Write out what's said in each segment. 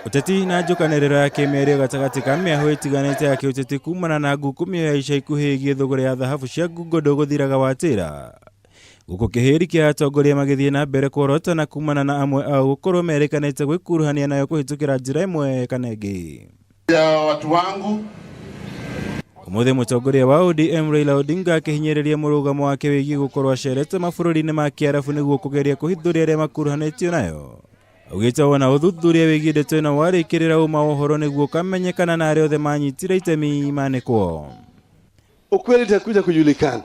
Ũteti na njũkanĩrĩro ya kĩmĩario gatagatĩ ka mĩahũ ĩtiganĩte ya kĩũteti kumana na ngukumio ya ica ikuhĩ ĩgiĩ thũgũrĩ ya thahabu cia ngungo ndũgũthiraga watĩra. Gũkũ kĩhĩri kĩa atongoria magĩthiĩ na mbere kuorotana kumana na amwe ao gũkorwo merĩkanĩte gwĩkuruhania nayo kũhĩtũkĩra njĩra ĩmwe kana ĩngĩ. Ya watu wangu. Ũmũthĩ mũtongoria wa ODM Raila Odinga akĩhinyĩrĩria mũrũgamo wake wĩgiĩ gũkorwo acerete mabũrũri-inĩ ma Kĩarabu nĩguo kũgeria kũhithũria arĩa makuruhanĩtio nayo. Augĩte wona ũthuthuria wĩgiĩ ndeto ĩno warĩkĩrĩra ũma wa ũhoro nĩguo ũkamenyekana na arĩa othe manyitire itemi manĩkwo. Ukweli itakuja kujulikana,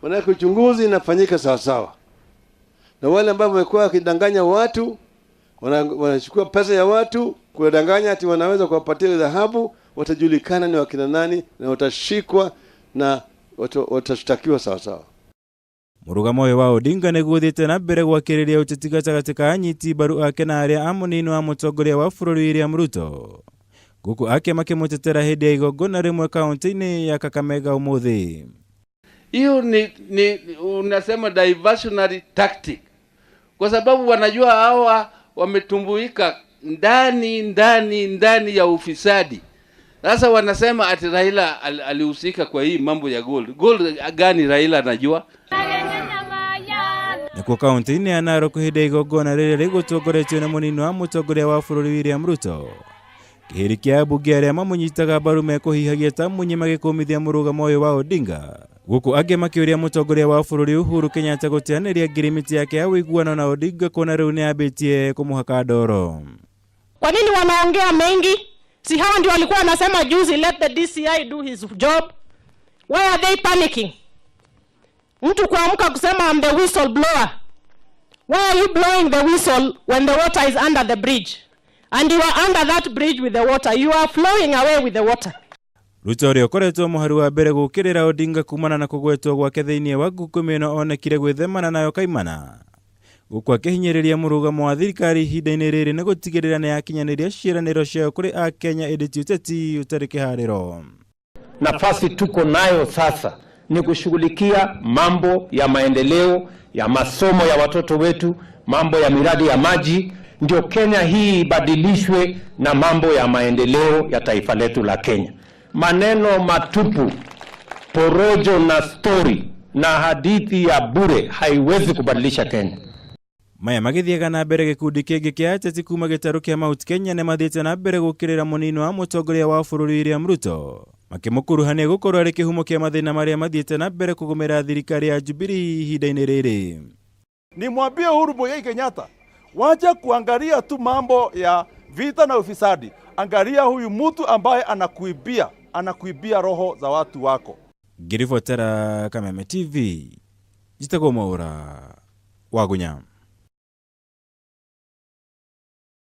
manake uchunguzi inafanyika sawasawa, na wale ambao wamekuwa wakidanganya watu, wanachukua pesa ya watu kuwadanganya ati wanaweza kuwapatia dhahabu, watajulikana ni wakina nani na watashikwa na watashtakiwa sawasawa. Mũrũgamo ũyũ wa Odinga nĩguo ũthiĩte na mbere gwakĩrĩria ũteti gatagatĩ ka anyiti mbaru ake na arĩa a mũnini wa mũtongoria wa bũrũri William Ruto, gũkũ ake makĩmũtetera hĩndĩ ya igongona rĩmwe kaunti-inĩ ya Kakamega ũmũthĩ. Hiyo ni unasema diversionary tactic, kwa sababu wanajua hawa wametumbuika ndani ndani ndani ya ufisadi. Sasa wanasema ati Raila alihusika kwa hii mambo ya gold. Gold gani Raila anajua? Nakuo kaunti-inĩ ya Narok hĩndĩ ya igongona rĩrĩa rĩgũtongoretio nĩ mũnini wa mũtongoria wa bũrũri William Ruto, kĩhĩri kĩa ambunge arĩa mamũnyitaga mbaru mekũhihagia ta munyi magĩkũmithia mũrũgamo ũyũ wa Odinga, gũkũ angĩ makĩũria mũtongoria wa bũrũri Uhuru Kenyatta gũteanĩria ngirimiti yake ya ũiguano na Odinga kuona rĩu nĩambĩtie kũmũhaka ndoro. Kwa nini wanaongea mengi? Si hawa ndio walikuwa wanasema juzi, let the DCI do his job. Why are they panicking? Mtu kuamka kusema I'm the whistleblower. Why are you blowing the whistle when the water is under the bridge? And you are under that bridge with the water. You are flowing away with the water. Ruto ũrĩa ũkoretwo mũhari wa mbere gũkĩrĩra Odinga kumana na kũgwetwo gwake thĩinĩ wa ngukumio ĩno onekire gwĩthemana nayo kaimana, gũkũ akĩhinyĩrĩria mũrũgamo wa thirikari ihinda-inĩ rĩrĩ nĩ gũtigĩrĩra nĩ yakinyanĩria ciĩranĩro ciayo kũrĩ Akenya ĩndĩ ti ũteti ũtarĩ kĩharĩro. Nafasi tuko nayo sasa ni kushughulikia mambo ya maendeleo ya masomo ya watoto wetu, mambo ya miradi ya maji, ndio Kenya hii ibadilishwe na mambo ya maendeleo ya taifa letu la Kenya. Maneno matupu, porojo na story na hadithi ya bure haiwezi kubadilisha Kenya. Maya magĩthiaga na mbere gĩkundi kĩngĩ kĩa ateti kuma gĩtarũ kĩa Mount Kenya nĩ mathiĩte na mbere gũkĩrĩra mũnini wa mũtongoria wa bũrũri William Ruto, makĩmũkuruhania gũkorwo arĩ kĩhumo kĩa mathĩna marĩa mathiĩte na mbere kũgũmĩra thirikari ya Jubilee ihinda-inĩ rĩrĩ. Nimwambie Uhuru Muigai Kenyatta, wacha kuangalia tu mambo ya vita na ufisadi, angalia huyu mtu ambaye anakuibia roho za watu wako. Ngĩribotera Kameme TV, njĩtagwo Mwaũra Wagunya.